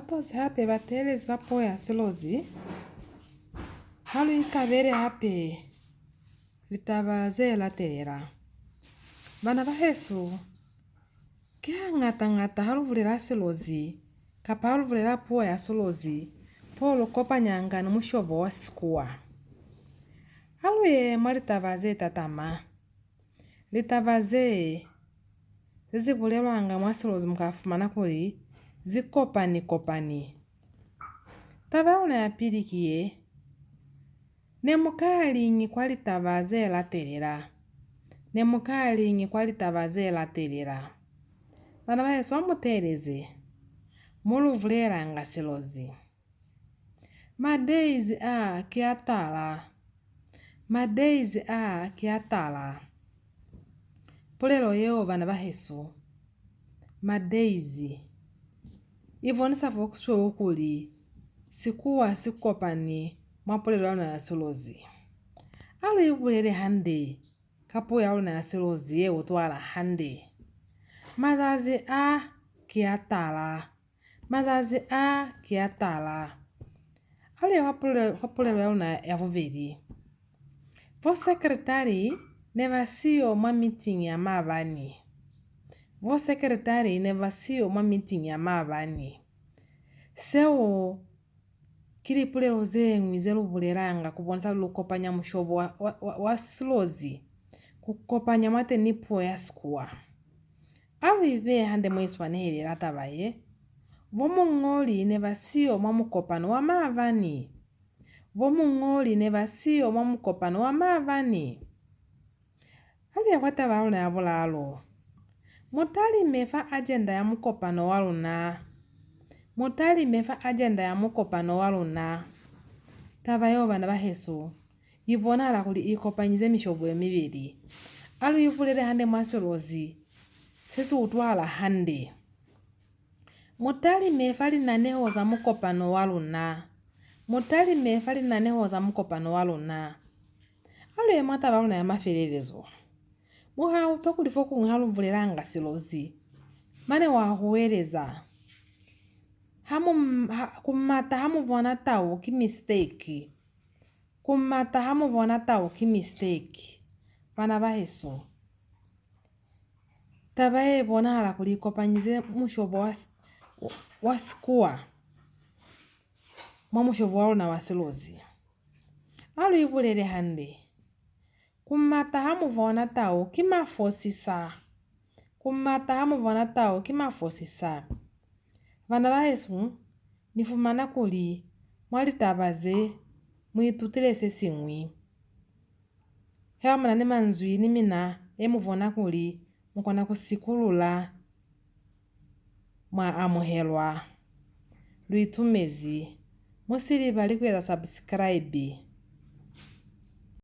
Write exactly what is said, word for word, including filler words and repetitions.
Tozi hape bateelezi ba puo ya Silozi, ha lu ikabele hape litaba ze latelela. Bana bahesu, ki hañata-ñata ha lu bulela Silozi kapa ha lu bulela puo ya Silozi, fo lu kopanyanga ni mushobo wa Sikuwa. Ha lu ye mwa litaba ze tatama. Litaba ze, ze si bulelwanga mwa Silozi mu ka fumana kuli zi kopani-kopani. Taba ya luna ya pili ki ye, ne mu ka liñi kwa litaba ze latelela? Ne mu ka liñi kwa litaba ze latelela? Bana bahesu, ha mu teeleze, mu lu bulelanga Silozi. Ma days a ki a tala. Ma days a ki a tala. Pulelo yeo, bana bahesu, ma days, i bonisa fo ku sweu kuli Sikuwa si kopani mwa pulelo ya luna ya Silozi. A lu i bulele hande ka puo ya luna ya Silozi ye utwahala hande. Mazazi a ki a tala. Mazazi a ki a tala. A lu ye kwa pule-, kwa pulelo ya luna ya bubeli. Bo sekretari ne ba siyo mwa meeting ya maabani. Bo sekretari ne ba siyo mwa meeting ya maabani. Seo ki lipulelo ze ñwi ze lu bulelanga ku bonisa kuli lu kopanya mushobo wa, wa, wa, wa Silozi, ku kopanya mwateni ni puo ya Sikuwa. A lu i beye hande mo i swanehelela taba ye. Bo muñoli ne ba siyo mwa mukopano wa maabani. Bo muñoli ne ba siyo mwa mukopano wa maabani. A lu ye kwa taba ya luna ya bulalu. Mu talime fa ajenda ya mukopano wa luna. Mu talime fa ajenda ya mukopano wa luna. Taba yeo, bana bahesu, i bonahala kuli i kopanyize mishobo ye mibeli. A lu i bulele hande mwa Silozi se si utwahala hande. Mu talime fa linaneho za mukopano wa luna. Mu talime fa linaneho za mukopano wa luna. A lu ye mwa taba ya luna ya mafelelezo. Mu ha utwa kuli fokuñwi ha lu bulelanga Silozi, mane wa huweleza. Ha mu, ha, ku mata ha mu bona tau ki mistake. Ku mata ha mu bona tau ki mistake. Bana bahesu, taba ye i bonahala kuli i kopanyize mushobo wa, wa Sikuwa mwa mushobo wa luna wa Silozi. A lu i bulele hande. Ku mata ha mu bona tau ki mafosisa. Ku mata ha mu bona tau ki mafosisa. Bana bahesu, ni fumana kuli mwa litaba ze mu itutile se siñwi. Haiba mu na ni manzwi ni mina e mu bona kuli mu kona ku sikulula, mwa amuhelwa. Lu itumezi. Mu si libali ku eza subscribe.